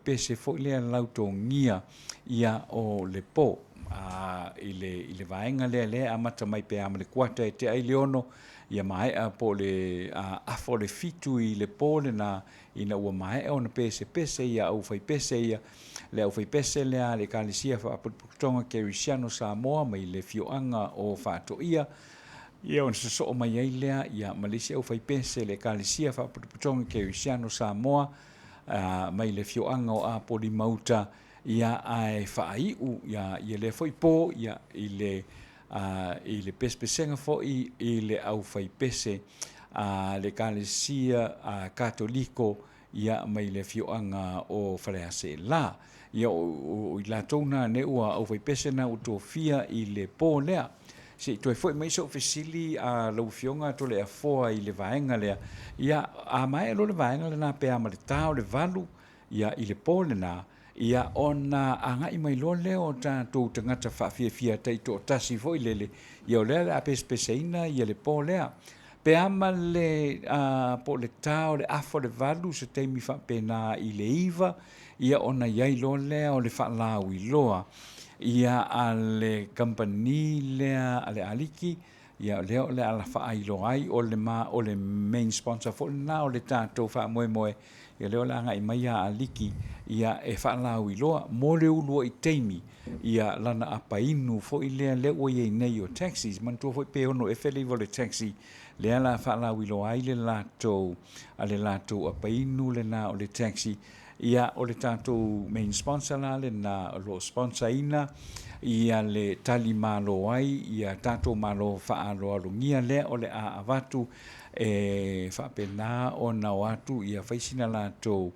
aufaipese foi lea lautogia ia o le po i le i le vaega lea lea e amata mai pe a ma le kuata e tea ai le 6 ia maea po o le afa o le 7 i le po lena ina ua maea ona pesepese ia aufaipese ia le aufaipese lea a le Ekalesia Faapotopotoga Kerisiano Samoa mai le afioaga o Faatoia ia ona sosoo mai ai lea ia ma le isi aufaipese le Ekalesia Faapotopotoga Kerisiano Samoa mai le afioaga o Apolima-uta ia ae faaiu ia ia lea foi po ia i le i le pesepesega foi i le aufaipese a le Ekalesia Katoliko ia mai le afioaga o Faleaseela. Ia o i latou na ne ua aufaipese na ua tofia i le po lea. Se i toe foi mai so'u fesili a lau Afioga Toleafoa i le vaega lea, ia a maea loa le vaega lena pe a ma le ta o le 8 ia i le po lena, ia ona agai mai loa lea o tatou tagata faafiafia taitoatasi foi lele, ia o lea o le a pesepeseina ia le po lea. Pe a ma le po o le ta o le afa o le 8 se taimi faapena i le 9, ia ona i ai loa lea o le faalauiloa ia a le kamupani lea a le Aliki, ia lea o le a faailoa ai o le ma o le main sponsor foi lena o le tatou faamoemoe, ia lea o le a agai mai ia Aliki ia e faalauiloa mo le uluai taimi ia lana apainu foi lea lea ua i ai nei o taxis. Manatua foi pe ono efe le iva o le taxi lea la faalauiloa ai le latou a le latou apainu lena o le taxi. Ia o le tatou main sponsor la lena o lo o sponsor ina ia le tali malo ai ia tatou malo faaaloalogia lea o le a avatu e faapena ona o atu ia fai sina latou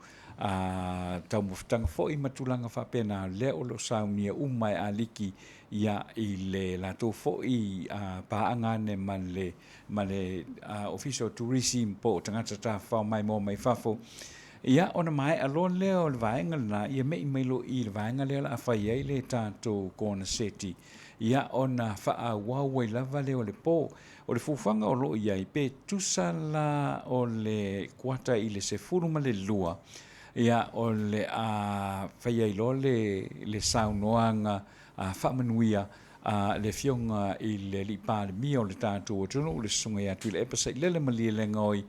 taumafataga foi ma tulaga faapena lea o lo o saunia uma e Aliki ia i le latou foi paaga ane ma le ma le Ofisa o Turisi po o tagata tafafao maimoa mai fafo. Ia ona maea loa lea o le vaega lena, ia me'i mai loa i le vaega lea o le a fai ai le tatou koneseti, ia ona faaauau ai lava lea o le po. O le fuafuaga o lo o i ai, pe tusa la o le kuata i le 12, ia o le a fai ai loa le, le saunoaga faamanuia a le Afioga i le Alii Palemia o le tatou atunuu, le Susuga ia Tuilaepa Sailele Malielegaoi,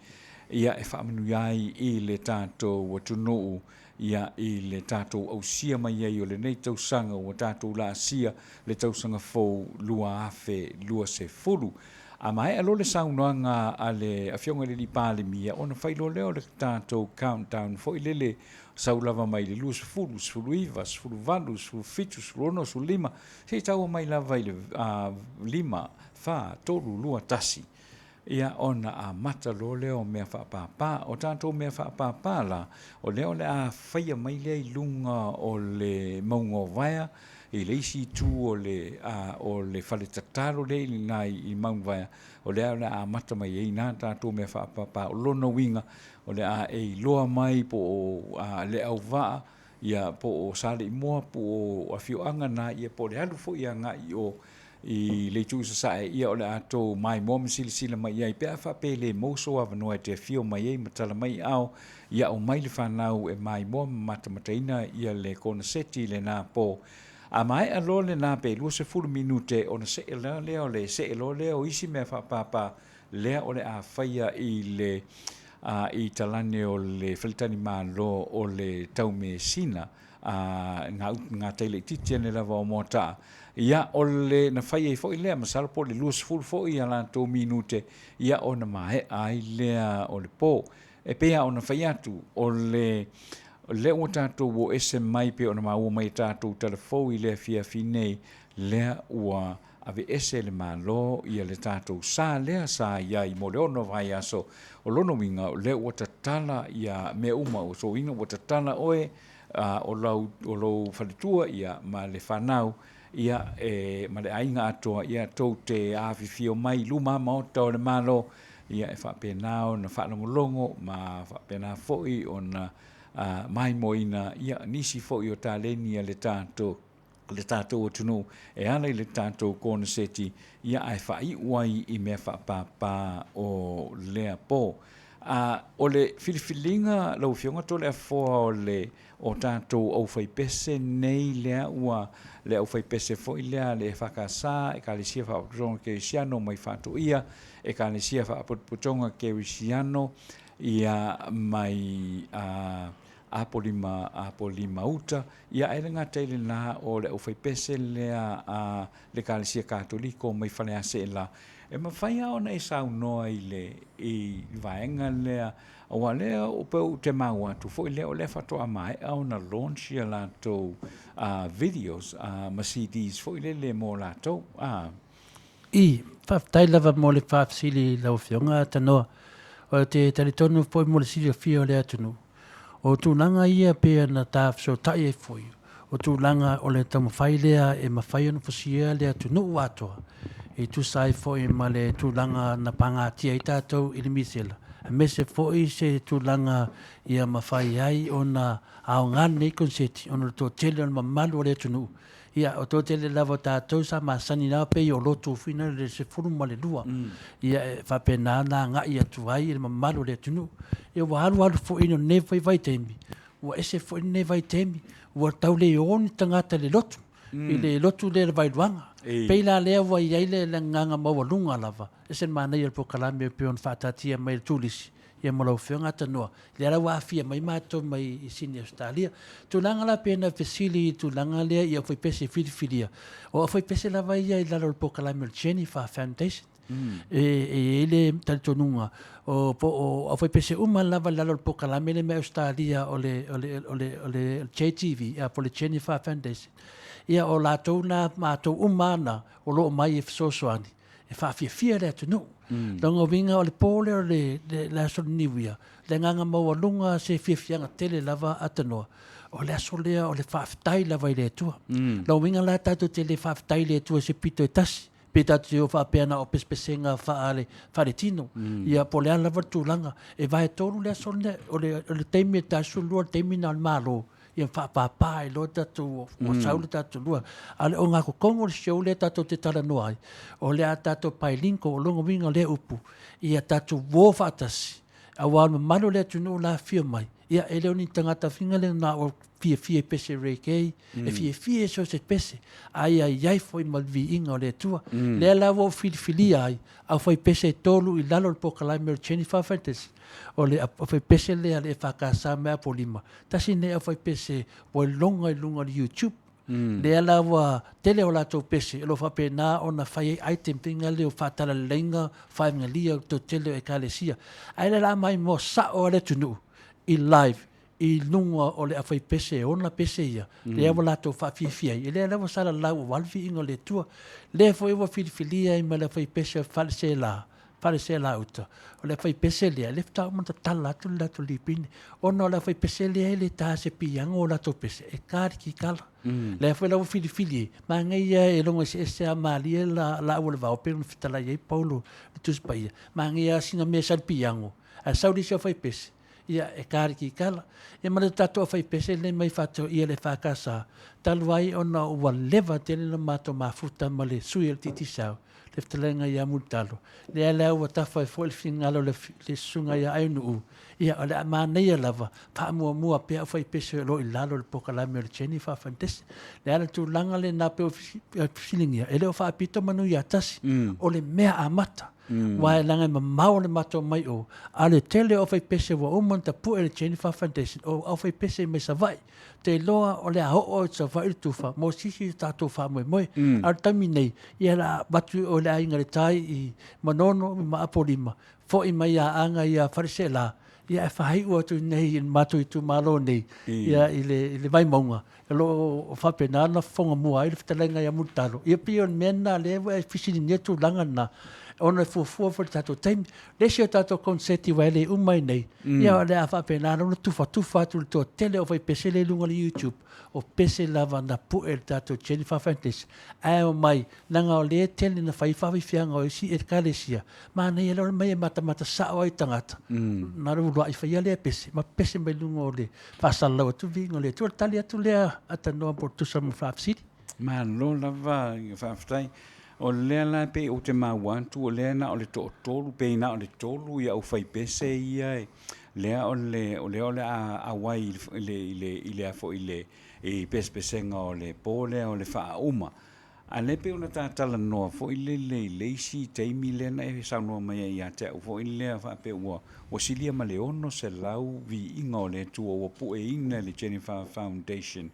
ia e faamanuia ai i le tatou atunuu ia i le tatou ausia mai ai o lenei tausaga ua tatou laasia le tausaga fou 2020. A maea loa le saunoaga a le Afioga i le Alii Palemia, ona fai loa lea o le tatou countdown foi lele, sau lava mai le 20, 19, 18, 17, 16, 15, seia tau mai lava i le 5, 4, 3, 2, 1. Ia ona amata loa lea o mea faapapa. O tatou mea faapapa la, o lea o le a faia mai lea i luga o le mauga o Vaea, i le isi itu o le, o le fale tatalo lea i ina i Mount Vaea, o lea o le a amata mai ai ina tatou mea faapapa. O lona uiga, o le a e iloa mai po o Leauvaa, ia po o Saleimoa, po o afioaga na, ia po o le alu foi agai i o i le itu i sasae, ia o le a tou maimoa ma silasila mai i ai pe a faapea e le maua sou avanoa e te afio mai ai ma tala mai i ao, ia aumai le fanau e maimoa ma matamataina ia le koneseti i lena po. A maea loa lena pe 20 minute ona see loa lea o le see loa lea o isi mea faapapa lea o le a faia i le i talane o le faletalimalo o le Taumeasina a ngā tai laitiiti ane lava o Moataa. Ia, o le na fai ai foi lea, masalo po o le 20 foi a latou minute, ia ona maea ai lea o le po. E pei lava ona fai atu, o le lea ua tatou o ese mai pei ona maua mai e tatou tala fou i le afiafi nei, lea ua aveese e le Malo ia le tatou sa lea sa i ai mo le 6 vaiaso. O lona uiga, o lea ua tatala ia mea uma, o sou uiga ua tatala oe o lau, o lou faletua ia ma le fanau ia e, ma le aiga atoa ia tou te afifio mai i luma maota o le Malo ia e faapena ona faalogologo ma faapena foi ona maimoaina ia nisi foi o taleni a le tatou le tatou atunuu e ala i le tatou koneseti ia ae faaiu ai i mea faapapa o lea po. O le filifiliga lau Afioga Toleafoa o le o tatou aufaipese nei lea ua le aufaipese foi lea a le EFKS, Ekalesia Faapotopotoga Kerisiano mai Faatoia, Ekalesia Faapotopotoga Kerisiano ia mai Apolima, Apolima Uta, ia ae le gata i lena o le aufaipese lea a le Ekalesia Katoliko mai Faleaseela. E mafai lava ona e saunoa i le i vaega lea, aua o lea pei ou te maua atu foi lea o lea faatoa maea ona launch ia latou videos ma CDs foi lele mo latou. I, faafetai lava mo le faafesili i lau Afioga Tanoa. Ou te talitonu foi mo le silafia o le atunuu, o tulaga ia pei ona ta fesootai ai foi, o tulaga o le taumafai lea e mafai ona fusia le atunuu atoa e tusa ai foi ma le tulaga na pagatia ai tatou i le misela, aemaise foi se tulaga ia mafai ai ona aoga lenei koneseti ona o le toatele o le mamalu o le atunuu. Ia, o toatele lava o tatou sa masani lava pei o lotu foi na le 12, ia e faapena ona agai atu ai i le mamalu o le atunuu. Ia ua alualu foi i lenei foi vaitaimi, ua ese foi lenei vaitaimi, ua tau le o ni tagata i le lotu, i le lotu lea i le Vailuaga. Pei la lea ua i ai le agaga maualuga lava, ese le manaia o le polokalame e pei ona faataatia mai e le Turisi, ia ma lau Afioga Tanoa, lea la ua aafia mai matou mai i Sini Ausetalia. Tulaga la pei ona fesili i le tulaga lea i aufaipese filifilia, o aufaipese lava ia i lalo o le polokalame o le Jennifer Foundation. E i ai le talitonuga o po o aufaipese uma lava i lalo o le polokalame lea mai Ausetalia o le JTV, po o le Jennifer Foundation, ia o latou na, matou uma lava na o lo o mai e fesoasoani e faafiafia le atunuu. Lona uiga o le po lea o le aso Niuia, le agaga maualuga se fiafiaga tele lava a Tanoa, o le aso lea o le faafetai lava i le Atua. Lona uiga la tatou te le faafetai i le Atua i se pito e tasi, pe tatou te o faapea na o pesepesega faaletino, ia po o le a lava le tulaga. E vaetolu le aso lea, o le taimi e 12 o le taimi lena o le Malo, ia faapapa ai loa tatou, ua sau le tatou lua. A o le ogatotogo o le show lea tatou te talanoa ai, o le a tatou bilingual, o lona uiga o lea upu, ia tatou o faatasi, aua o le mamalu o le atunuu la e afifio mai, ia e le o ni tagata fina lea na o fiafia i pese reggae, e fiafia i so o se pese, a ia i ai foi ma le viiga o le Atua. Lea la ua ou filifilia ai aufaipese e tolu i lalo o le polokalame o le Jennifer Fantasy, o le aufaipese lea a le EFKS mai Apolima, tasi lenei aufaipese ua iloga i luga o le YouTube. Lea la ua tele o latou pese o lo o faapena ona fai ai item faiga lea o faatalaleiga, faagalia o le toatele o Ekalesia. Ae lea la a maimoa sao lava le atunuu i live i luga o le aufaipese e ona pese ia, lea ua latou faafiafia ai, lea la ua salalau aua le viiga o le Atua. Lea foi ua filifilia ai ma le aufaipese o Faleaseela, Faleaseela uta, o le aufaipese lea, lea faatoa uma ona tatala atu le latou lipine, ona o le aufaipese lea e le ta se piano o latou pese, e ta le kikala. Lea foi la ua filifili ai, manaia e logo eseese lava malie laau o le vao, pei ona fetalai ai Paulo i le Tusi Paia, manaia lava sina mea e sau i le piano, ae sau le isi aufaipese, ia e ta le kikala. Ia ma le tatou aufaipese lenei mai Faatoia le EFKS, talu ai ona ua leva tele le matou mafuta ma le sui o le Digicel, le fetalaiga ia Mulitalo, lea la ua tafa ai foi le finagalo o le susuga ia Ainuu, ia o le a manaia lava, faamuamua pea aufaipese o lo o i lalo o le polokalame o le Jennifer Foundation. O le a le tulaga lena pei ona fesiligia, e le o faapito manu ia tasi, o le mea amata. Aua leaga e mamao le matou mai o, a o le tele o aufaipese ua uma ona tapue e le Jennifer Foundation, o aufaipese mai Savaii. Ou te iloa o le a oo i Savaii le tufa mo se isi o tatou faamoemoe. A o le taimi nei, ia o le a avatu i o i le Aiga i le Tai i Manono ma Apolima, foi mai ia Aana ia Faleaseela, ia ae faaiu atu i inei i le matou itumalo nei, ia i le Vaimauga, o lo o faapena ona fofoga mua ai le fetalaiga ia Mulitalo. Ia pei o le mea lena lea ua e fesiligia tulaga lena, ona e fuafua foi i le tatou taimi. O le isi o tatou koneseti aua e le uma ai nei, ia o le a faapena ona tufatufa atu i le toatele o aufaipese lea i luga o le YouTube, o pese lava na pue e le tatou Jennifer Fuentes, ae omai, leaga o lea e tele ina fai faafiafiaga o isi Ekalesia, manaia loa le omai e matamata sao ai tagata, na o le uluai faia lea pese, ma pese mai luga o le faasalalau atu viiga o le Atua. O le tali atu lea a Tanoa po o le tusa ma faafesili. Malo lava, faafetai. O lea la pei ou te maua atu o lea na o le toatolu pe na o le tolu ia aufaipese ia e lea o le o lea o le a auai i le i le i le a foi i le i pesepesega o le po lea o le faauma. A lea pei ona ta talanoa foi lele i le isi taimi lea na e saunoa mai ai ia te au foi lea faapea ua ua silia ma le 600 viiga o le Atua ua pueina e le Jennifer Foundation.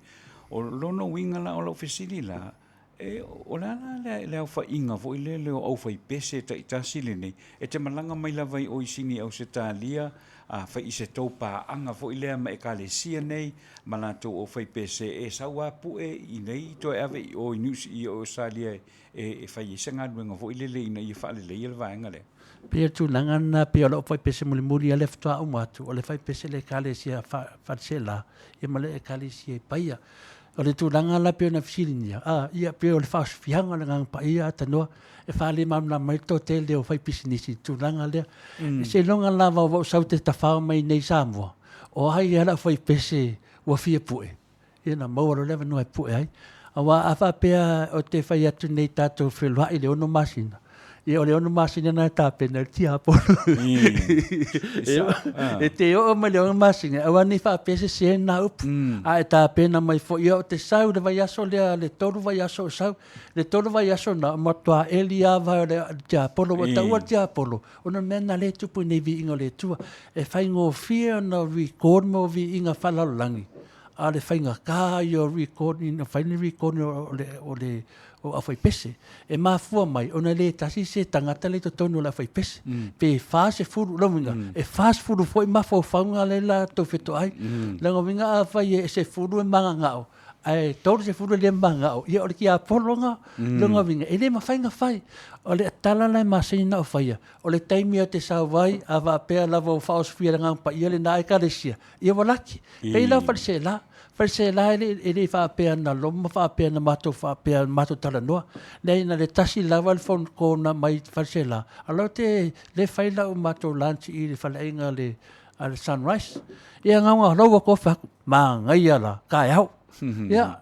O lona uiga la o lau fesili la, E, o le a la le, le aofaiga foi lele o aufaipese taitasi lenei e te malaga mai lava i o i Sini Ausetalia, a fai i se tou paaga foi lea ma Ekalesia nei ma latou aufaipese e sau a pue i inei toe ave i o i Niu i Ausetalia e, e fai ai se galuega foi lele ina ia faaleleia le vaega lea? Pei o le tulaga lena, pei o lau faipese mulimuli lea faatoa uma atu, o le faipese i le Ekalesia Faleseela ia ma le Ekalesia i Paia. O le tulaga la pei ona fesiligia, a, ia pei o le faaosofiaga o le Agaga Paia atanoa e faalemalamalama ai le toatele o faipisinisi i le tulaga lea. Seiloga lava ua ou sau te tafao mai nei i Samoa, o ai lava le aufaipese ua fia pue, ia ona maua loa lea avanoa e pue ai. Aua a faapea ou te fai atu nei tatou feiloai i le 6 masina, ia o le 6 masina lena e tapena ai le tiapolo. E te oo mai i le 6 masina, aua ne i faapea e sese lena upu. A e tapena mai foi, ia ou te sau i le vaiaso lea, le 3 vaiaso o sau, le 3 vaiaso lena, matua eli lava o le tiapolo. Ua taua le tiapolo, ona o le mea lena o lea e tupu i nei viiga o le Atua. E faigofie ona record mo viiga faalelalolagi, a o le faigata ia o record ina fai ni record o le o le o aufaipese. E mafua mai ona e le tasi se tagata lea i totonu o le aufaipese. Pe 40, lona uiga, e 40 foi mafaufauga lea latou fetoai. Lona uiga afai e 10 e mananao, ae 30 e le mananao, ia o le tiapolo lena. Lona uiga, e le mafai ona fai. O le tala la e masani ona ou faia, o le taimi ou te sau ai, a faapea lava ua faaosofia e le Agaga Paia lena Ekalesia, Ia ua laki. Pei la o Faleseela. Faleseela e le, e le faapea na loma faapea na matou faapea na matou talanoa. Leai na le tasi lava le phone call na aumai Faleseela, a la te le fai lau matou lunch i le faleaiga a le, a le Sunrise. Ia na ona lou atu fai atu, manaia la, taeao. Ia,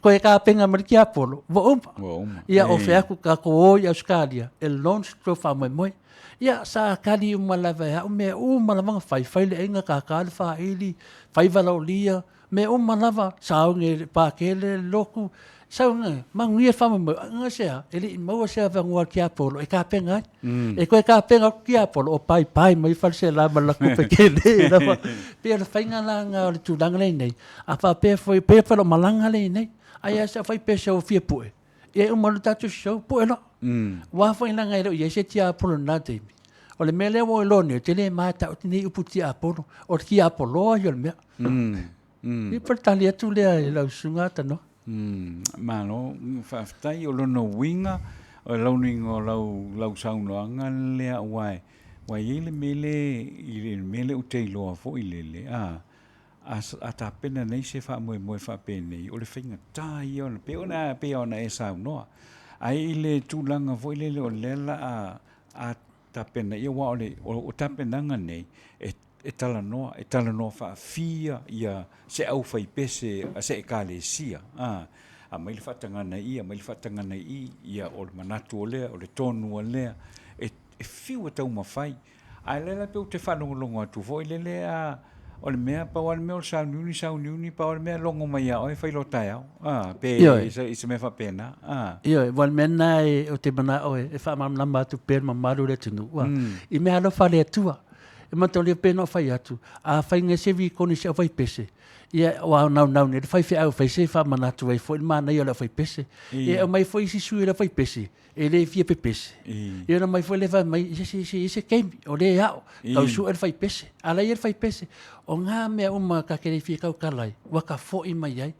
koe tapena ma le tiapolo, ua uma. Ua uma. Ia, o fea atu tatou o i Ausetalia e launch lo faamoemoe. Ia, sa tali uma lava e au mea uma lava na fai, fai le aiga, tata le faili, fai valaolia, mea uma lava, sauni e le Pakele le lotu, sauni, manuia le faamoemoe. Aisea? E le i maua se avanoa a le tiapolo e tapena ai. E toe tapena atu tiapolo o paipai mai Faleseela ma le latou tupe tele lava. Pei o le faiga la lena o le tulaga lea i inei. A faapea foi, pei foi o lau malaga lea i inei, ai lava si au faipese ua fia pue, ia e uma loa le tatou show, pue loa. Aua foi leaga e le o i ai se tiapolo i lena taimi. O le mea lea ua ou iloa nei, ou te le ma e tau atu nei upu tiapolo, o le tiapoloa ia o le mea. Ia po o le tali atu lea i lau susuga Tanoa. Malo, faafetai. O lona uiga, o lona uiga o lau, lau saunoaga lea aua e, aua e i ai le mea lea, i le mea lea ou te iloa foi lele, a, a tapena nei se faamoemoe faapenei, o le faigata ia ona, pei ona, pei ona e saunoa. Ae i le tulaga foi lele o lea o le a tapena, ia aua o le o tapenaga nei, e e talanoa, e talanoa faafia ia se aufaipese a se Ekalesia, a, aumai le faatagana i i, aumai le faatagana i i, ia o le manatu o lea, o le tonu a lea, e e fiu e taumafai. A o lea la pei ou te faalogologo atu foi lele a, o le mea, pau lava le mea o le sauniuni, sauniuni, pau lava le mea logo mai ia oe fai loa taeao, a, pe Ioe. i se mea faapena, a. Ioe, aua o le mea lena ou te manao e faamalamalama atu pea i le mamalu o le atunuu, a, i mea alofa a le Atua. E mataulia pei ona ou fai atu, a fai nei se vikoni i se aufaipese, ia ua naunau nei le faifeau e fai se faamanatu ai foi le manaia o le aufaipese. Ia e aumai foi isi sui o le aufaipese e le fia pepese. Ia ona aumai foi lea fai mai, ia se i ai se taimi, o lea e ao, tau sue le faipese. A la e i ai le faipese. O na mea uma ta te le fia tautala ai, ua ta foi mai ai.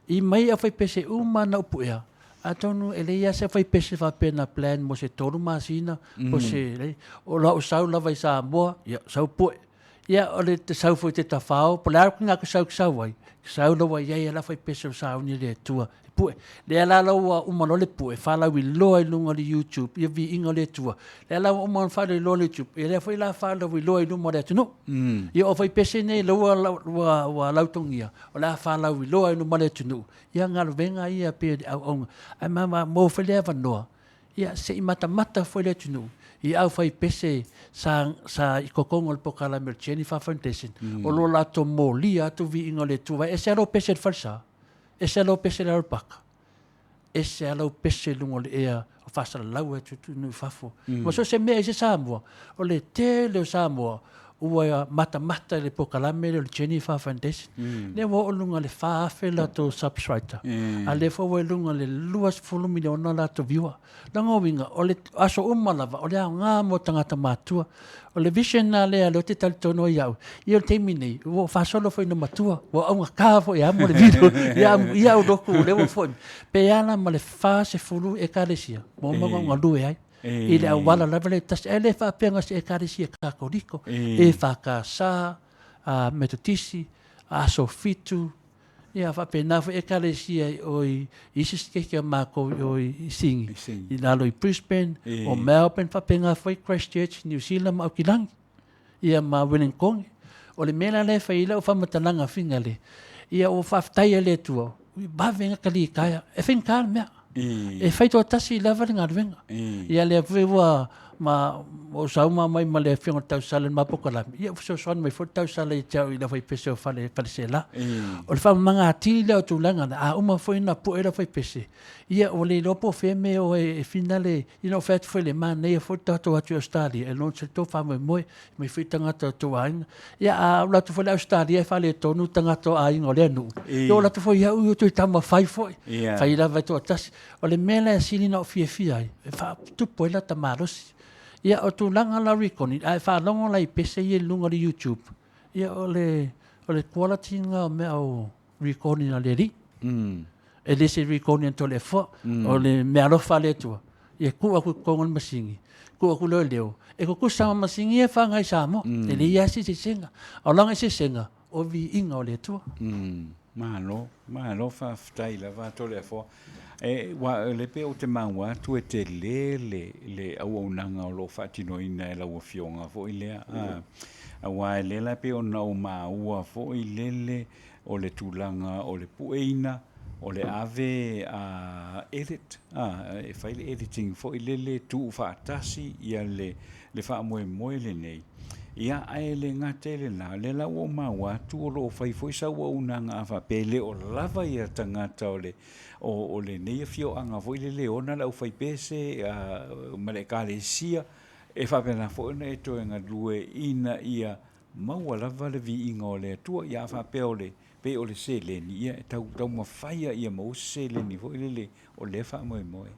I mai aufaipese uma na ou puea, Atonu e leai lava se aufaipese faapea na plan mo se tolu masina po se, o lau sau lava i Samoa, ia sau pue. Ia o le sau foi te tafao, po o le a le sau e sau ai, sau loa ua i ai lava le aufaipese o sauni e le Atua e pue. Lea la ua uma loa le pue, faalauiloa i luga o le YouTube ia viiga o le Atua. Lea la ua uma ona faalauiloa i le YouTube, ia lea foi la faalauiloa i luma o le atunuu. Ia o aufaipese nei lea ua lautogia, o le a faalauiloa i luma o le atunuu, Ia galuega ia pei o le auauna, ae ma maua foi le avanoa. Ia, se i matamata foi le atunuu i au fai pese sa, sa i kokoga o le polokalame o le Jennifer Foundation, o lo o latou molia atu viiga o le Atua. E ese lava lou pese i le falesa, ese lava lou pese i lalo o le paka, ese lava lau pese i luga o le ea o faasalalau ai atunuu i fafo. Ma so o se mea i se Samoa, o le tele o Samoa ua matamata i le polokalame lea o le Jennifer Foundation, lea ua oo i luga i le 4,000 latou subscriber, a o lea foi ua i luga i le 20 miliona latou viewer. O lona uiga, o le aso uma lava, o le aoga mo tagata matutua. O le vision lena lea ou te talitonu ai au, ia o le taimi nei, ua ou faasolo foi ina matua, ua augata foi lava mo le video ia au lotu lea ua foi mai. Pe a la ma le 40 Ekalesia ua uma ona ou galue ai i le auala lava lea e tasi. Ae le faapea na o se Ekalesia Katoliko, EFKS, Metotisi, Aso Fitu, Ia faapena foi Ekalesia i o i isi sikeke a makou i o i Singi, i lalo i Brisbane, o Melbourne, faapena foi Christchurch, New Zealand ma Aukilani, ia ma Wellingtone. O le mea la lea e fai ai lau faamatalaga finale, ia ua faafetai i le Atua, vave ona kalikaea, e faigata le mea. E fai toatasi lava le galuega. Ia lea foi ua ma ou sauma mai ma le afioga i le tausala i le ma polokalame, ia ua fesoasoani mai foi le tausala ia te au i le aufaipese o fale Faleseela. O le faamamaga atili lea o tulaga na, a uma foi ona pue le aufaipese, ia ua le iloa po o fea mea e o ai e finale, ia na ou fai atu foi lea, manaia foi le tatou o atu i Ausetalia e launch ai le tou faamoemoe, omai foi tagata o tou aiga. Ia a alu atu foi le Ausetalia e faaletonu tagata o aiga o lea nuu, ia oo atu foi au ia toe taumafai foi, fai lava e toatasi. O le mea la e sili ona ou fiafia ai, e faatupu ai lata malosi. Ia o tulaga la o recording, a e faalogo la i pese ia i luga o le YouTube, ia o le quality lena o mea o recording a le alii. E le se recording a Toleafoa, o le meaalofa a le Atua, ia tuu atu i totonu o le masini, tuu atu lea o le leo, e tutusa ma masini ia e faaaoga i Samoa, e leai lava se eseesega. A o lana eseesega, o le viiga o le Atua. Malo, malo faafetai lava Toleafoa. E, aua o lea pei ou te maua atu e tele le, le auaunaga o lo o faatinoina e lau Afioga foi lea, aua o lea la pei ona ou maua foi lele o le tulaga o le pueina, o le ave a edit, a, e fai le editing foi lele, tuufaatasi ia le, le faamoemoe lenei. Ia, ae le gata i lena, o lea la ua ou maua atu o lo o fai foi sau auaunaga a faapea e le o lava ia tagata o le, o, o lenei afioaga foi lele e ona le aufaipese, a, ma le Ekalesia, e faapena foi ona e toe galue ina ia maua lava le viiga o le Atua. Ia a faapea o le, pei o le seleni, ia e tau taumafai lava ia maua se seleni foi lele o lea faamoemoe.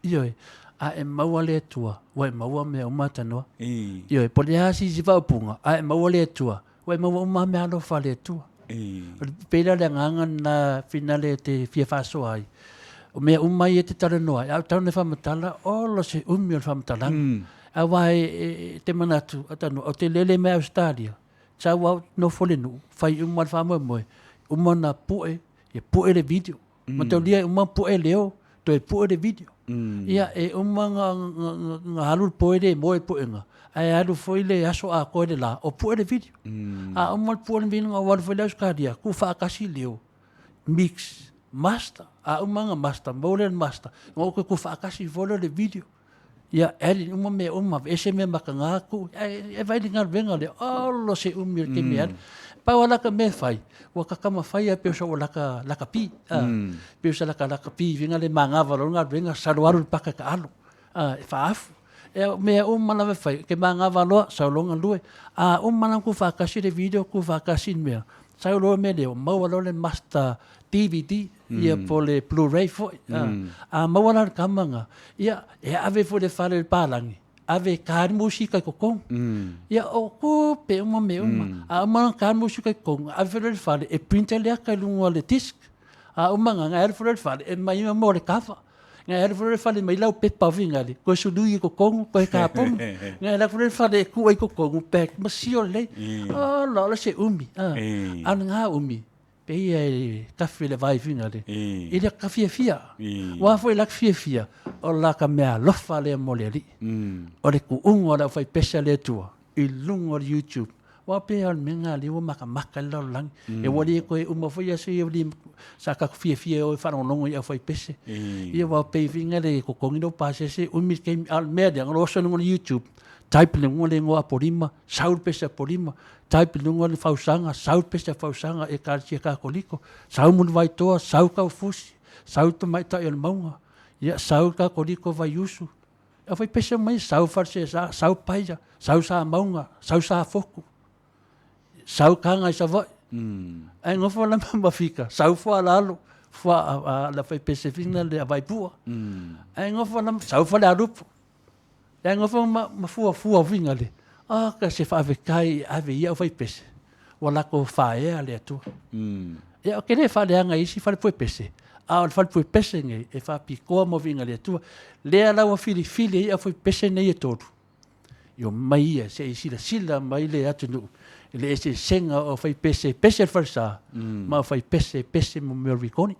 Ioe, a e maua le Atua, ua e maua mea uma tanoa. Ioe, po o le a sisi faaupuga, a e maua le Atua, ua e maua uma mea alofa a le Atua. Pei la o le agaga lena finale e te fia faasoa ai. O mea uma ia e te talanoa ai, a o tau na faamatala, ola se umi o le faamatalaga. Aua e te manatu, tanoa, ou te lele mai Ausetalia, sau au nofo i le nuu, fai uma le faamoemoe, uma ona pue, ia pue le video. Mataulia e uma pue leo, toe pue le video. Ia, e uma na alu le po e le moe i le puega, ae alu foi le aso atoa i le la o pue le video. A uma le pue o le video ona ou alu foi lea i Ausetalia, tuufaatasi leo, mix, master. A uma ona master, maua lea o le master, ona ou toe tuufaatasi foi lea o le video. Ia, edit uma mea uma, aveese mea mataga tuu, ae vaai i le galuega lea, ola se umi o le taimi e alu. Pau lava la ta mea e fai, ua ta taumafai lava pei o sau lakapi, pei o se lakapi foi lea e manava loa le galuega sau alu i le paka e taalo, e faaafu. O mea uma lava e fai, e te manava loa sau loa galue. A uma la ona tuufaatasi le video tuufaatasi le mea, sau loa le mea lea, maua loa le master DVD ia po o le Blu-ray foi. A maua la le tama lena, ia e ave foi i le fale o le palagi, ave e ta le musika i totonu. Ia o tupe uma mea uma. A uma ona ta le musika i totonu, ave foi lea i le fale e print ai le ata i luga o le disc. A uma lena, ona e alu foi lea i le fale e aumai mo le kava. Ona e alu foi lea i le fale e aumai lau pepa finale, toe sului i totonu, toe tapuni. Ona e alu atu lea i le fale e tuu ai i totonu, pack ma seal lelei. Ola, o le se umi, a o lena umi, Pei e tafe le vai finale i le ka fiafia. Ua foi la fiafia o la ka mea alofa lea mo le Alii. O le tuuga o le aufaipese a le Atua i luga o le YouTube. Aua pei lava o le mea lena lea ua makamaka ai le lalolagi. E ua le toe uma foi aso ia sa tatou fiafia e o e faalogologo i aufaipese. Ia aua pei foi na le totogi lou pasese umi le taimi, a o le mea lea, na ona oso i luga o le YouTube, type i luga le igoa o Apolima, sau le pese a Apolima, type i luga le Fausaga, sau le pese a Fausaga, Ekalesia Katoliko, sau Mulivaitoa, sau Taufusi, sau Tamaitai o le Mauga, ia sau Katoliko Vaiusu, aufaipese uma ia, sau Faleseesa, sau Paia, sau Samauga, sau Safotu, sau Taga i Savaii. Ae nofo la ma Mafika, sau Foalalo, le aufaipese foi lea a Vaipua. Ae nofo la, sau Falealupo. Ae nofo ma fuafua foi lea, oka se faafetai e ave i ia aufaipese, ua latou faaea le Atua. Ia ou te le faaleaga i isi falepuipese, a o le falepuipese lenei, e faapitoa mo viiga i le Atua. Lea la ua filifili ai aufaipese nei e tolu, e omai ia se i silasila mai le atunuu i le eseesega o aufaipese e pese i le falesa ma aufaipese e pese mo mea o le recording.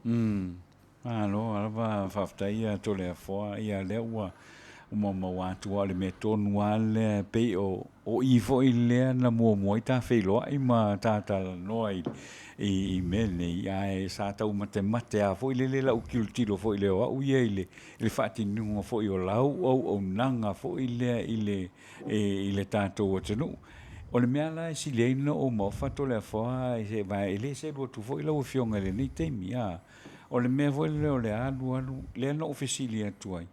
Malo lava faafetai ia Toleafoa, ia lea ua maua atu lava o le mea tonu lava lea e pei o i foi lea na muamua ai ta feiloai ma ta talanoa i mea nei, ae sa tau matemate lava foi lele lau tilotilo foi lea o au ia i le faatinoga foi o lau auaunaga foi lea i le tatou atunuu. O le mea la e sili ai ona ou maofa Toleafoa, e le selu atu foi lau Afioga i lenei taimi, a. O le mea foi lea o le alu alu, lea na ou fesili atu ai,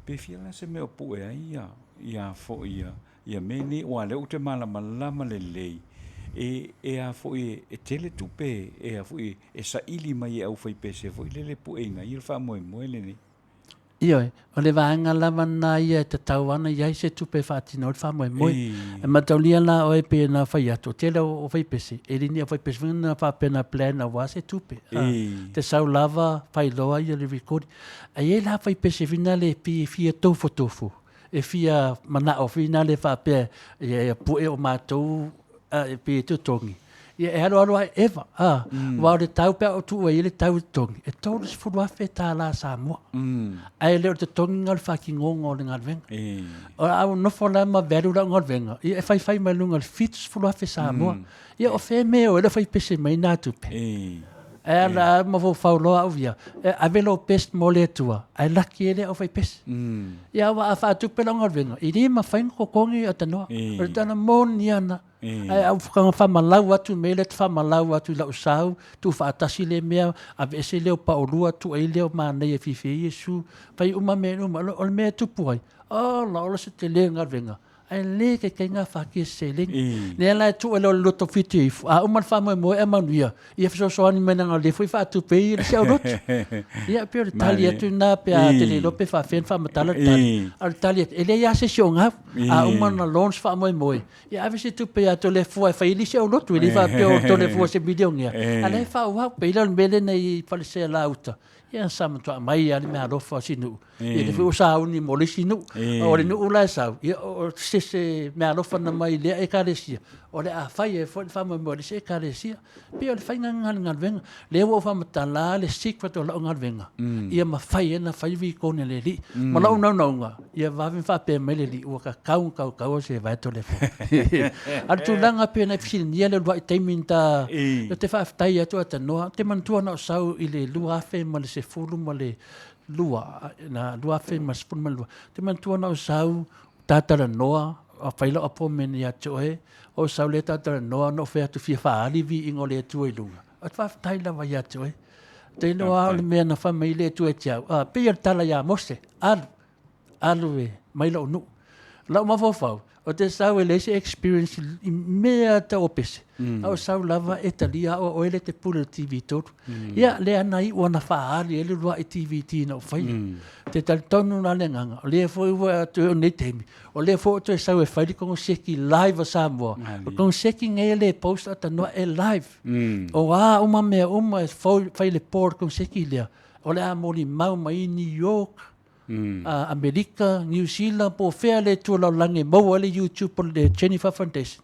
pe fia la se mea o pue ai ia foi ia mea nei aua o lea ou te malamalama lelei e a foi e tele tupe e a foi e saili mai e aufaipese foi lele e pueina ai le faamoemoe lenei. Ioe, o le vaega lava lena ia e tatau lava ona i ai se tupe e faatino ai le faamoemoe. E mataulia la oe pei ona fai atu, o le tele o aufaipese, e le ni aufaipese foi na faapea na plan aua se tupe. Te sau lava failoa ia le recording. Ae i ai la aufaipese foi nale e pei e fia tofotofo, e fia manao foi nale faapea ia pue o matou e pei e totogi, ia e alualu lava e eva, a, aua o le tau pe a ou tuu ai i ai le tau e totogi, e $30,000 Samoa. Ae le o le totogiga o le faatinoga o le galuega. O a ou nofo la ma value lau galuega, ia e faifai mai luga o le $70,000 Samoa. Ia o fea mea e o ai le aufaipese mai na tupe? Ae ala mafaufau loa au ia, e ave lou best mo le Atua, ae laki ai le aufaipese. Ia aua a faatupe lau galuega, e le mafai ona totogi Tanoa. O le tala moni lava lena. Ae au faamalau atu mea lea e te faamalau atu i lau sau, tuufaatasi lea mea, aveese lea o paolua, tuu ai lea o manaia e fiafia ai Iesu, fai uma mea uma. O le mea e tupu ai, ola ola se tele o galuega, ae le taitai gafatia e se seleni. Lea la e tuu ai loa i le loto fitu ifo, a uma le faamoemoe ae manuia, ia fesoasoani mai leaga o lea foi e faatupe ai le isi aulotu. Ia pei o le tali atu lena pe a te le iloa pe faapefea ona faamatala le tali, a o le tali atu, e leai lava se isi o gau. A uma ona launch faamoemoe, ia ave se tupe ia Toleafoa e fai ai le isi aulotu, e le faapea o Toleafoa o se milionea, a o la e faaauau. Pei la o le mea lea na i ai i Faleaseela-uta, ia sa matua aumai lava le meaalofa a si nuu, ia lea foi ua sauni mo le isi nuu. O le nuu la e sau, ia o se meaalofa na mai lea Ekalesia, o le a fai ai foi le faamoemoe o le isi Ekalesia. E pei o le faiga lena o le galuega. Lea ua ou faamatala le secret o lau galuega, ia mafai ai ona fai recording a le alii. Ma lou naunauga, ia vave ona faapea mai le alii, ua tatau ona tautau se vae Toleafoa. A o le tulaga pei ona e fesiligia le uluai taimi na ta, ou te faafetai atu Tanoa, ou te manatua na ou sau i le 2012, 2012, ou te manatua na ou sau ta talanoa, fai lau appointment ia te oe, ou sau lea ta talanoa, na ou fai atu e fia faaali viiga o le Atua i luga. Ou te faafetai lava ia te oe. Ou te iloa lava o le mea na fai mai ai le Atua ia te au, a, pei o le tala ia Mose, alu, alu e mai lou nuu. O lau mafaufau, ou te sau e leai se experience i mea tau o pese, a ou sau lava e talia au o oe lea e te pule i le TV3. Ia, lea na iu lava na faaali ai le uluai DVD na ou faia. Ou te talitonu la le agaga, o lea foi ua toe oo i lenei taimi, o lea foi ua toe sau e fai le koneseti live a Samoa. O le koneseti lenei e le post a tanoa, e live. O a uma mea uma e fai i le po o le koneseti lea, o le a molimau mai New York, Amerika, Niu Sila, po o fea le itu o le lalolagi e maua ai le YouTube o le Jennifer Foundation.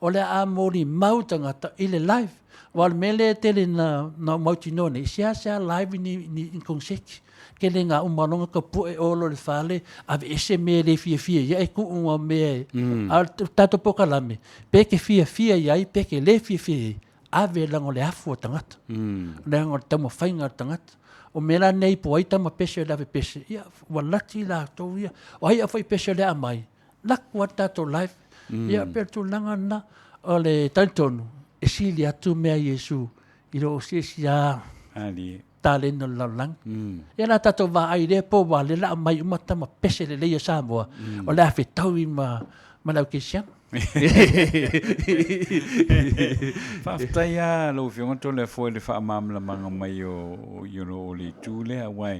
O le a molimau tagata i le live. Aua o le mea lea e tele ina ou mautinoa nei, e seasea live ni, ni, ni koneseti. Tele ina uma loa ona tapue Olo i le fale, aveese mea e le fiafia i ai, ae tuu ma mea e... A o le tatou polokalame, pe te fiafia i ai pe te le fiafia i ai, ave leaga o le afu a tagata, leaga o le taumafaiga a le tagata. O mea la nei po o ai tama pese o le ave pese, ia ua lati latou ia. O ai a fai pese o le a aumai, lako lava le tatou live. Ia pei o le tulaga lena. O le talitonu, e sili atu mea a Iesu i lo se isi lava taleni o le lalolagi. Ia o le a tatou vaai i lea po aua o lea o le a aumai uma tama pese lelei a Samoa o le a fetaui ma le au kerisiano. Faafetai lava lau Afioga Toleafoa i le faamalamalamaga mai o, you know, o le itu lea, aua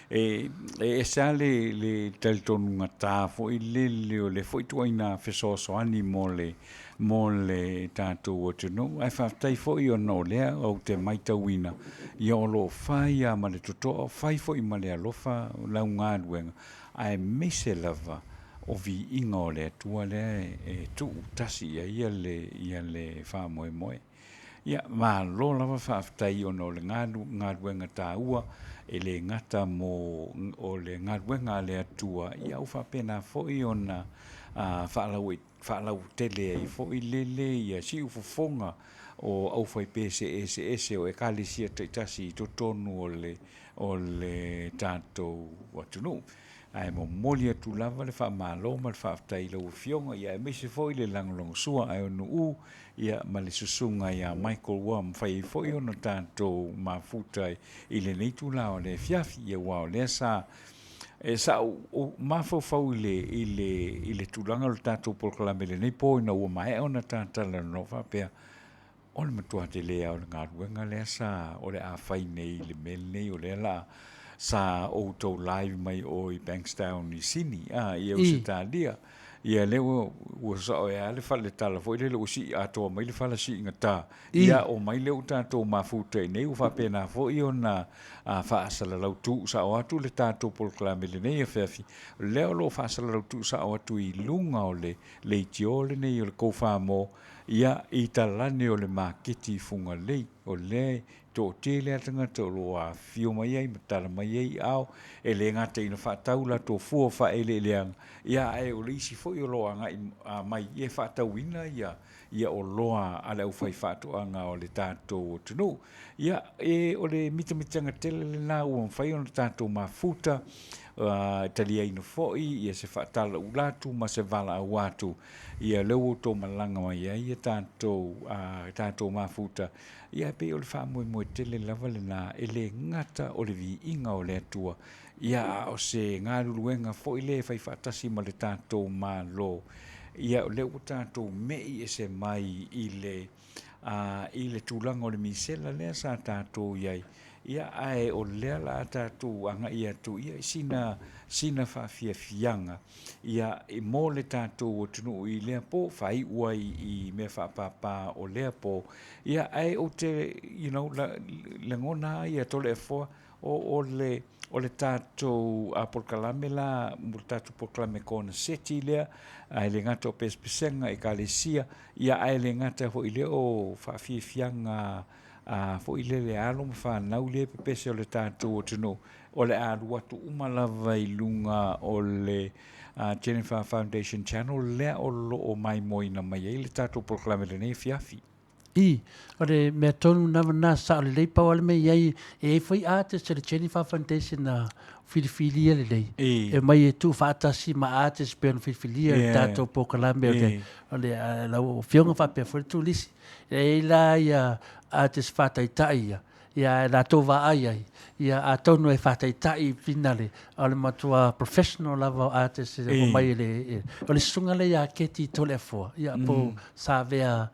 e ese lava le talitonugata foi lele o lea foi ituaiga fesoasoani mo le mo le tatou atunuu. Ae faafetai foi ona o lea ou te matauina, ia o lo o fai lava ma le totoa, fai foi ma le alofa lau galuega, aemaise lava o viiga o le Atua lea e tuu tasi i ai ia le faamoemoe. Ia, malo lava faafetai ona o le galuega taua, e le gata mo o le galuega a le Atua, ia ua faapena foi ona faalautele ai foi lele ia siufofoga o aufaipese eseese o Ekalesia taitasi i totonu o le tatou atunuu. Ae momoli atu lava le faamalo ma le faafetai i lau Afioga, ia aemaise foi le lagolagosua a Eunu'u, ia ma le Susuga ia Michael ua mafai ai foi ona tatou mafuta i lenei itula o le afiafi, ia aua o lea sa e sa ou mafaufau i le i le i le tulaga o le tatou polokalame i lenei po ina ua maea ona ta talanoa faapea, o le matua tele lava o le galuega lea sa o le a fai nei i le mea lenei o lea la sa outou live mai o i Bankstown i Sini a i Ausetalia. Ia lea ua ua sao ai lava le fale tala foi lele ua sii atoa mai le fala siigatā, ia omai lea ua tatou mafuta i inei ua faapena foi ona faasalalau tuusao atu le tatou polokalame i lenei afiafi. O lea o lo o faasalalau tuusao atu i luga o le leitio lenei o le Go-Farm-O, ia i talane o le maketi i Fugalei. O lea e toatele lava tagata o lo o afifio mai ai ma tala mai ai ao, e le gata ina faatau latou fua o faaeleeleaga, ia ae o le isi foi o lo o agai mai e faatauina ia ia oloa a le aufaifaatoaga o le tatou atunuu. Ia, e, o le mitamitaga tele lena ua mafai ona tatou mafuta, e taliaina foi ia se faatalaula atu ma se valaau atu, ia lea ua outou malaga mai ai ia tatou, tatou mafuta, ia e pei o le faamoemoe tele lava lena, e le gata o le viiga o le Atua, ia a o se galuluega foi lea e fai faatasi ma le tatou Malo. Ia o lea ua tatou me'i ese mai i le, i le tulaga o le misela lea sa tatou i ai, ia ae o lea la a tatou agai atu ia i sina, sina faafiafiaga ia mo le tatou atunuu i lea po, faaiu ai i mea faapapa o lea po. Ia ae ou te, you know, lagona lava ia Toleafoa, o le, o le tatou polokalame la, mo le tatou polokalame koneseti lea, ae le gata o pesepesega Ekalesia, ia ae le gata foi i lea o faafiafiaga foi lele a alo ma fanau lea e pepese o le tatou atunuu, o le a alu atu uma lava i luga o le Jennifer Foundation Channel lea o lo o maimoaina mai ai le tatou polokalame i lenei afiafi. I, o le mea tonu lava lena, sao lelei, pau lava le mea e i ai, e i ai foi artist a le Jennifer Foundation na filifilia lelei, e omai e tuufaatasi ma artist pei ona filifilia i le tatou polokalame o le, o le, lau Afioga faapea foi le turisi. E i ai la ia artist faataitai ia, ia ae latou vaai ai, ia atonu e faataitai i finale, a o le matua professional lava o artist e omai e le, o le susuga lea ia Keti Toleafoa, ia po Savea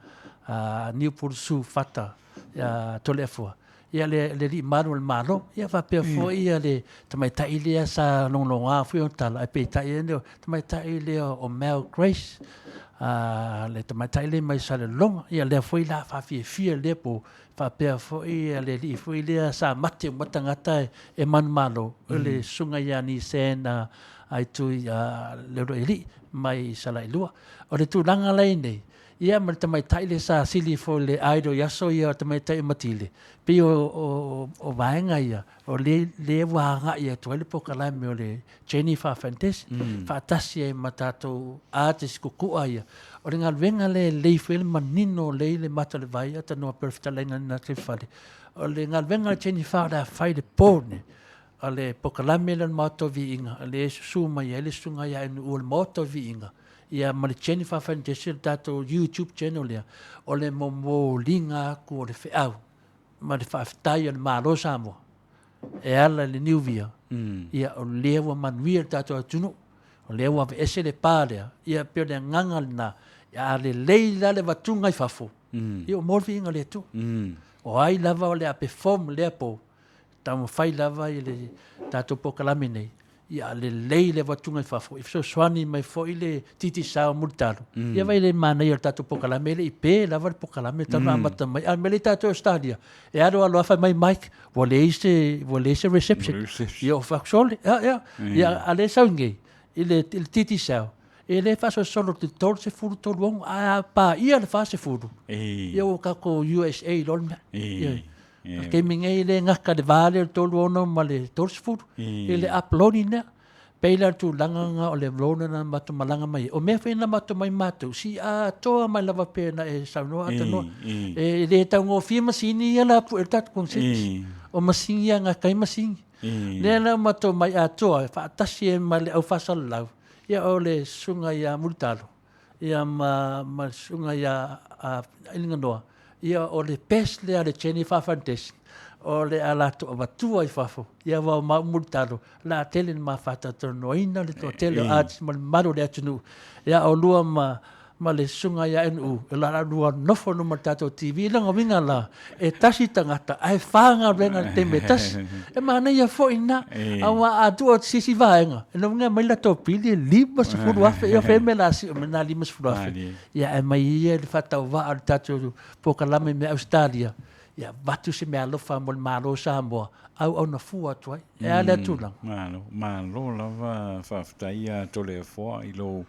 Niupulusu Fata Toleafoa, ia le alii malu o le Malo, ia faapea foi ia le tamaitai lea sa logologa foi ona tala, ae peitai ane o le tamaitai lea o Mel Grace, le tamaitai lea mai Salelologa, ia lea foi la faafiafia lea po Faapea foi le alii foi lea sa mate uma tagata e manumalo, o le susuga ia Nisan Aitui Leuluailii mai Salailua. O le tulaga la e i ai nei, Ia ma le tamaitai lea sa sili foi i le Idol i aso ia o le tamaitai o Matile, pei o vaega ia o lea ua agai atu ai le polokalame o le Jennifer Fantasy faatasi ai ma tatou artist kukua ia. O le galuega lea e lelei foi le manino lelei le mata o le vai atanoa pei o le fetalaiga lena Sefale. O le galuega a le Jennifer o le a fai i le po lenei, o le polokalame lea o le Maota o Viiga lea e susu mai ai le Susuga ia Nu'u o le Maota o Viiga ia ma le Jennifer Fantasy o le tatou YouTube channel lea, o le momoliga atu o le feau ma le faafetai a le Malo o Samoa e ala i le niuvia, ia o lea ua manuia le tatou atunuu, o lea ua aveese le pa lea, ia pei o le agaga lena. A lelei la le avatuga i fafo, ia ua maua le viiga o le Atua. O ai lava o le a perform lea po, taumafai lava i le tatou polokalame nei, ia lelei le avatuga i fafo, e fesoasoani mai foi le Digicel Mulitalo. Ia vaai i le manaia o le tatou polokalame, e le i pe lava le polokalame talu ona amata mai. A o le mea lea i tatou i Ausetalia, e alu alu lava fai mai Mike, ua leai se, ua leai se reception. Ia ou fai atu, sole, ia, ia, ia, a o lea e sau nei i le Digicel, e le faasolosolo i le 33 6, ae a paia le 40, ia ua tatou USA loa le mea. Ioe. O le taimi nei e le gata i le va lea o le 36 ma le 30, i le uploading lea. Pei la o le tulaga lena o le loan lena na matou malaga mai ai. O mea foi na matou omai matou, si atoa mai lava pei ona e saunoa Atanua. E le taugofie masini ia la pue le tatou koneseti. O masini ia gata ai masini. Lea la ua matou omai atoa e faatasi ai ma le au faasalalau, ia o le susuga ia Mulitalo, ia ma ma le susuga ia Ailinganoa, ia o le best lea a le Jennifer Foundation o le a latou avatua i fafo, ia aua o maua Mulitalo, o le a tele ina ma faatalatalanoaina le toatele o artists ma le mamalu o le atunuu, ia oulua ma ma le susuga ia NU, o le a lua nofo i luma o le tatou TV. O lona uiga la, e tasi tagata ae fa galuega i le taimi e tasi. E manaia foi lena, aua a tuu atu i se isi vaega, o lona uiga e aumai le latou pili e $50,000, ia o fea le mea o le a sio mai lena $50,000? Ia ae aumai ia le faatauvaa o le tatou polokalame mai Ausetalia, ia avatu se meaalofa mo le Malo o Samoa, auauna fua atu ai. E a lea tulaga? Malo, malo lava faafetai ia Toleafoa i lou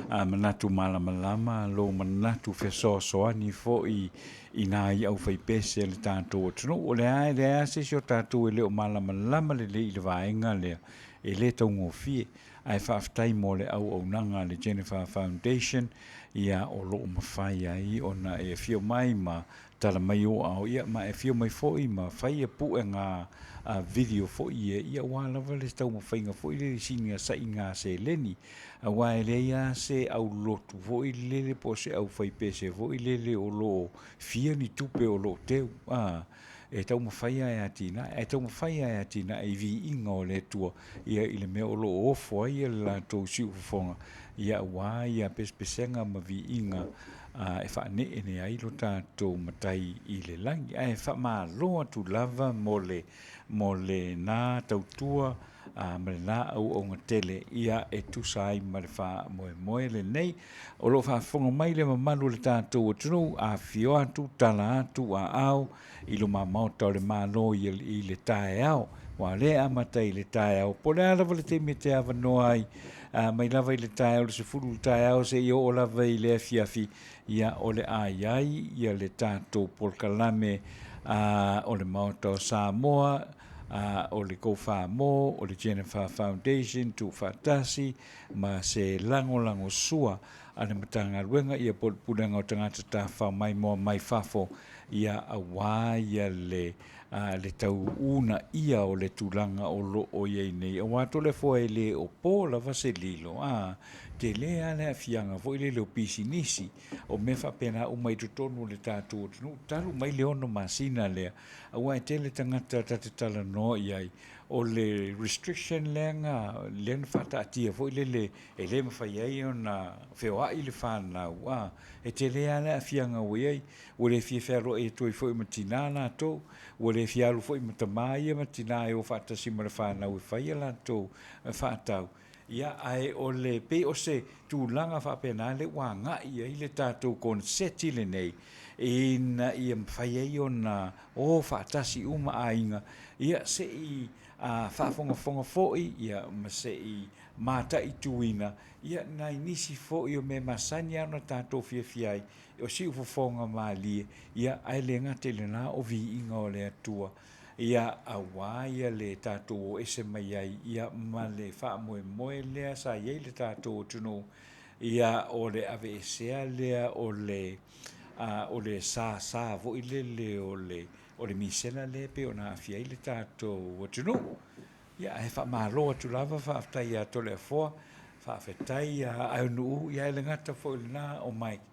manatu malamalama, lou manatu fesoasoani foi i nai aufaipese a le tatou atunuu. O lea e leai lava se isi o tatou e le o malamalama lelei i le vaega lea, e le taugofie. Ae faafetai mo le auaunaga a le Jennifer Foundation, ia o lo o mafai ai ona e afio mai ma tala mai ou aao, ia ma e afio mai foi ma fai puega video foi ia, ia aua lava le taumafaiga foi lele i sina saiga seleni, aua e leai lava se aulotu foi lele po o se aufaipese foi lele o lo o fia ni tupe o lo o teu, a, e taumafai lava e atinae, ae taumafai lava e atinae i viiga o le Atua, ia i le mea o lo o ofo ai le latou siufofoga, ia aua ia pesepesega ma viiga e faaneenee ai lo tatou Matai i le lagi. Ae faamalo atu lava mo le, mo lena tautua ma lena auauga tele ia e tusa ai ma le faamoemoe lenei. O lo o faafofoga mai le mamalu o le tatou atunuu, afifio atu, tala atu, aao i luma maota o le Malo i le taeao. Aua o lea e amata i le taeao, po o le a lava le taimi e te avanoa ai, mai lava i le taeao i le 10 i le taeao seia oo lava i le afiafi, ia o le a i ai ia le tatou polokalame o le Maota o Samoa, o le Go4More, o le Jennifer Foundation tuufaatasi ma se lagolagosua a le Matagaluega ia po o le Pulega o Tagata Tafafao Maimoa mai Fafo ia aua ia le le tau uunaia o le tulaga o lo o i ai nei, aua Toleafoa e le o po lava se lilo, a, tele lava le aafiaga foi lele o pisinisi, o mea faapena uma i totonu o le tatou atunuu talu mai le 6 masina lea, aua e tele tagata ta te talanoa i ai, o le restriction lea na, lea na faataatia foi lele e le mafai ai ona feoai le fanau, a, e tele lava le aafiaga ua i ai. Ua le fia fealuai atu ai foi ma tina latou, ua le fia alu foi ma tama ia ma tina e o faatasi ma le fanau e fai a latou faatau. Ia, ae o le pei o se tulaga faapena lea ua agai i ai le tatou koneseti lenei, ina ia mafai ai ona o faatasi uma aiga, ia se i faafogafoga foi ia ma se i mataituina ia nai nisi foi o mea masani lava ona tatou fiafia ai, o siufofoga malie, ia ae le gata i lena o viiga o le Atua. Ia, aua ia le tatou o ese mai ai ia ma le faamoemoe lea sa i ai le tatou atunuu, ia o le aveesea lea o le, o le sasa foi lele o le, o le misela lea e pei ona aafia ai le tatou atunuu. Ia, ae faamalo atu lava, faafetai ia Toleafoa, faafetai ia Aunuu, ia ae le gata foi i lena o Mike,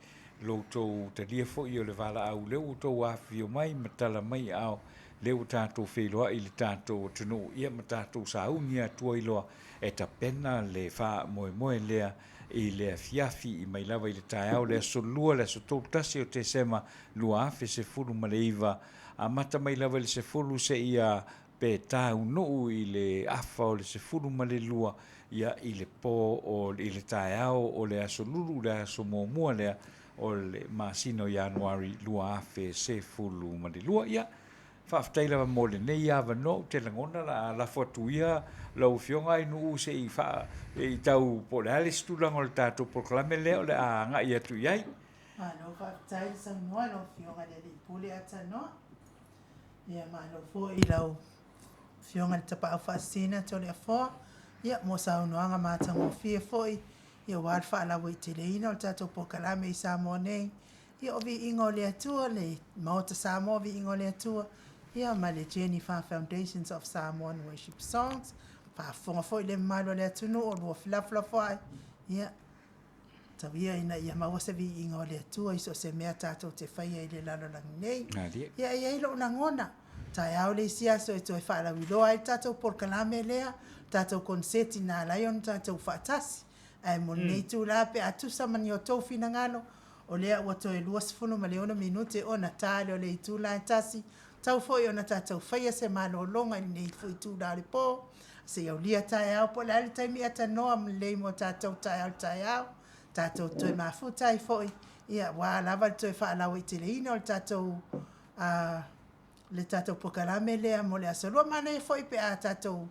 lo outou talia foi o le valaau lea ua outou afifio mai ma tala mai aao, lea ua tatou feiloai i le tatou atunuu, ia ma tatou sauni atu ai loa e tapena le faamoemoe lea i le afiafi mai lava i le taeao le aso Lua le aso 31 o Tesema 2019, amata mai lava i le 10 seia pe taunuu i le afa o le 12 ia i le po o i le taeao o le aso Lulu le aso muamua lea o le masina o Ianuari 2012. Ia, faafetai lava mo lenei avanoa, ou te lagona la a lafo atu ia lau Afioga Ainuu se i faa i tau po o le a le isi tulaga o le tatou polokalame lea o le a agai atu i ai. Malo faafetai le saunoa i lau Afioga i le Alii Pule Atanoa. Ia malo foi i lau Afioga i le Tapaau Faasisina Toleafoa, ia mo saunoaga matagofie foi ia aua le faalauaiteleina o le tatou polokalame i Samoa nei. Ia o Viiga o le Atua, le Maota Samoa Viiga o le Atua, ia ma le Jennifer Foundations of Samoan Worship Songs. Faafofoga foi le mamalu o le atunuu o lua felafolafoai, ia Tau ia ina ia maua se viiga o le Atua i so o se mea tatou te faia i le lalolagi nei. Ia e i ai lou lagona, taeao le isi aso e toe faalauiloa ai le tatou polokalame lea, le tatou koneseti na ala ai ona tatou faatasi. Ae mo lenei itula pe a tusa ma ni outou finagalo, o lea ua toe 26 minute ona ta lea o le itula e tasi, tau foi ona tatou faia se malologa i lenei foi itula o le po, Se i aulia taeao po o le a le taimi atanoa lelei mo tatou taeao i le taeao, tatou toe mafuta ai foi, ia aua lava le toe faalauaiteleina o le tatou le tatou polokalame lea mo le Aso Lua. Manaia foi pe a tatou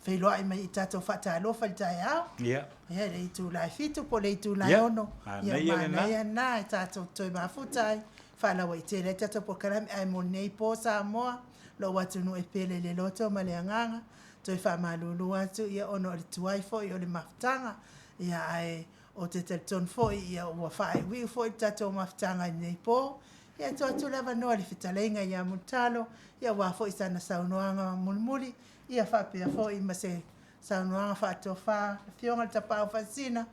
feiloai mai i tatou faatalofa i le taeao. Ia. Ia i le itula e 7 po o le itula e 6. Ia, manaia lena e tatou toe mafuta ai, faalauaitele ai le tatou polokalame. Ae mo lenei po Samoa, lou atunuu e pele i le loto ma le agaga, toe faamalulu atu ia ona o le tuai foi o le mafutaga, ia ae ou te talitonu foi ia ua faaiuiu foi le tatou mafutaga i lenei po. Ia e tuu atu le avanoa i le fetalaiga ia Mulitalo, ia aua foi sana saunoaga mulimuli, ia faapea foi ma se saunoaga faatofa le Afioga i le Tapaau Faasisina,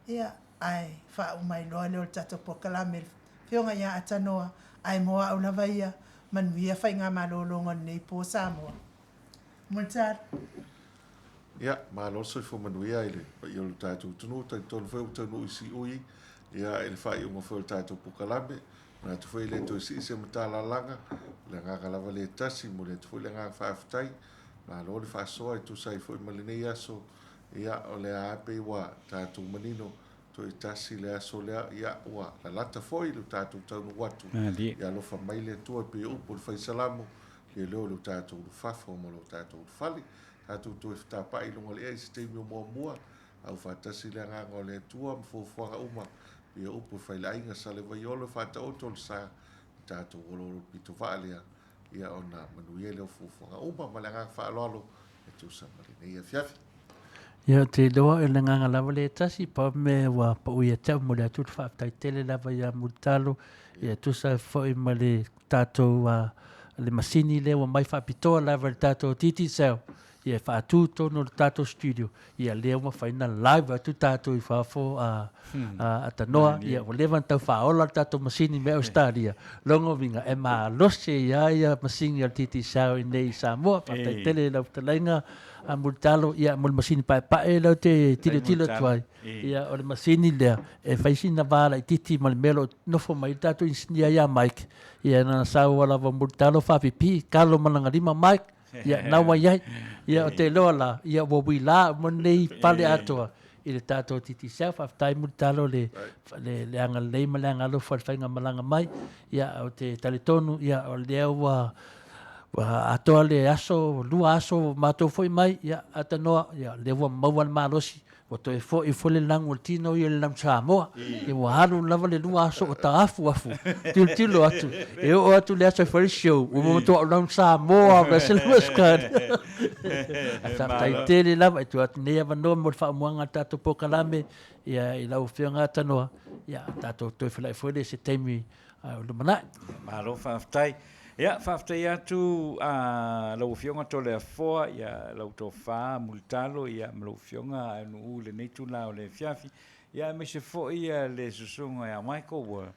ia ae faauma ai loa lea o le tatou polokalame i le Afioga ia Atanoa, ae mo au lava ia, manuia faigamalologa o lenei po Samoa. Mulitalo. Ia, malo le soifua manuia i le paia o le tatou atunuu. Talitonu foi ua taunuu i siui ia i le faaiuga foi o le tatou polokalame. Manatu foi e le toe sii se matalalaga, o le agaga lava lea e tasi, momoli atu foi le agaga faafetai. Malo le faasoa e tusa ai foi ma lenei aso. Ia, o lea lava pei ua tatou manino toe tasi le aso lea, ia ua lalata foi lo tatou taunuu atu. Ia alofa mai le Atua e pei o upu o le Fai Salamo, Leoleo lo tatou ulufafo ma lo tatou ulufale. Tatou toe fetapa'i i luga o le ea i se taimi o muamua, aufaatasi le agaga o le Atua ma fuafuaga uma, pei o upu e fai le aiga Salevaiolo e faataoto le sa i tatou oloolo pito vaa lea, ia ona manuia lea o fuafuaga uma ma le agaga faaaloalo e tusa ma lenei afiafi. Ia, ou te iloa o le agaga lava lea e tasi, pau le mea ua pau ia te au, momoli atu le faafetai tele lava ia Mulitalo, ia e tusa ai foi ma le tatou le masini lea ua mai faapitoa lava i le tatou Digicel, ia e faatu i totonu o le tatou studio, ia lea ua mafai ona live atu tatou i fafo a Tanoa, ia ua leva ona tau faaola le tatou masini mai Ausetalia, lona uiga e malosi ai lava ia masini a le Digicel i inei i Samoa. Faafetai tele i lau fetalaiga a Mulitalo, ia mo le masini paepae lea ou te tilotilo atu ai, ia o le masini lea e fai sina va laitiiti ma le mea o lo o nofo mai ai le tatou inisinia ia Mike, ia na ona sau lava o Mulitalo faapipii, kalo ma lana lima Mike. Ia, na ua i ai. Ia, o te iloa la, ia ua uilā uma lenei pale atoa i le tatou Digicel. Faafetai Mulitalo le, le, le agalelei ma le agalofa i le faigamalaga mai. Ia, ou te talitonu, ia, o lea ua, ua atoa le aso, 2 aso ua matou foi mai, ia, atanoa, ia, lea ua maua le malosi, ua toe foi foi le lanu o le tino ia i le lanu Samoa. Ia ua alu lava le 2 aso o taafuafu, tilotilo atu, e oo atu le aso e fai le show, ua matua ou lanu Samoa ma se le Mascot. Ae faafetai tele lava e tuu atu nei avanoa mo le faaamuaga o le tatou polokalame, ia i lau Afioga Atanoa, ia tatou toe felai foi lea i se taimi o lumanai. Malo faafetai. Ia, faafetai atu a lau Afioga Toleafoa, ia lau tofa Mulitalo, ia ma lau Afioga Aunuu i lenei itula o le afiafi, ia aemaise foi ia le susuga ia Michael ua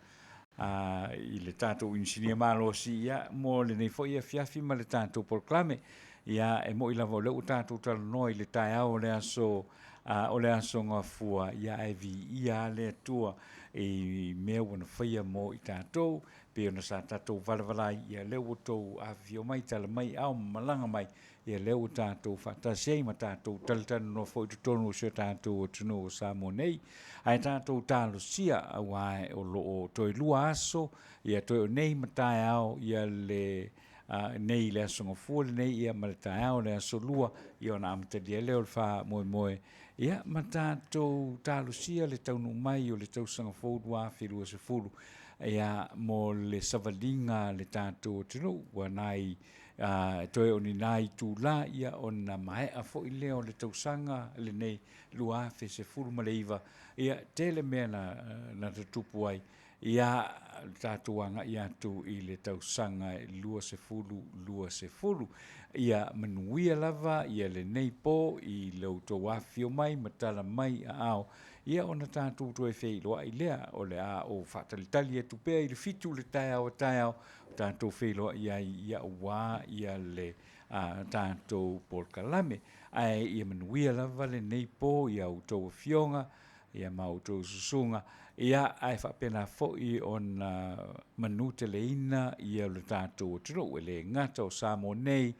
a, i le tatou inisinia malosi, ia, mo lenei foi afiafi ma le tatou polokalame. Ia, e moi lava o lea ua tatou talanoa i le taeao o le aso, a, o le aso Gafua, ia ae viia lava le Atua i mea ua na faia mo i tatou, pei ona sa tatou valavala ai, ia lea ua outou afifio mai, tala mai ao ma malaga mai, ia lea ua tatou faatasi ai ma tatou talatalanoa foi i totonu o si o tatou atunuu o Samoa nei. Ae tatou talosia, aua o lo o toe 2 aso, ia toe o nei ma taeao, ia le nei le Aso Gafua lenei, ia ma le taeao le Aso Lua, ia ona amatalia lea o le faamoemoe, ia ma tatou talosia le taunuu mai o le tausaga fou 2020, ia mo le savaliga a le tatou atunuu, ua nai toe o ni nai itula, ia ona maea foi lea o le tausaga lenei 2019, ia tele mea na tutupu ai, ia tatou agai atu i le tausaga 2020. Ia manuia lava ia lenei po i lo outou afifio mai ma tala mai aao, ia ona tatou toe feiloai lea, o le a ou faatalitali atu pea i le 7 le taeao a taeao, tatou feiloai ai ia aua ia le tatou polokalame. Ae ia manuia lava lenei po i a outou afioga, ia ma outou susuga, ia ae faapena foi ona manuteleina ia lo tatou atunuu, e le gata o Samoa nei,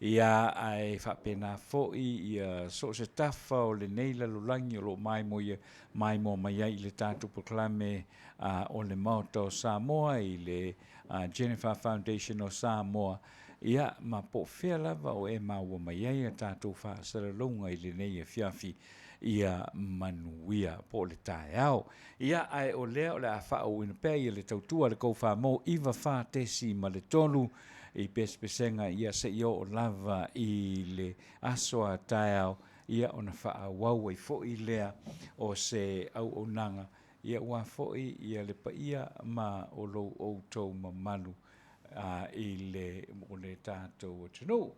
ia ae faapena foi ia so o se tafa o lenei lalolagi o lo o maimoa maimoa mai ai i le tatou polokalame o le Maota o Samoa i le Jennifer Foundation o Samoa, ia ma po o fea lava o e maua mai ai a tatou faasalalauga i lenei afiafi. Ia manuia po o le taeao. Ia, ae o lea o le a faaauauina pea ia le tautua a le Koufamo 94.3 i pesepesega ia seia oo lava i le aso a taeao, ia ona faaauau ai foi lea o se auaunaga, ia aua foi ia le paia ma o lo outou mamalu i le, o le tatou atunuu.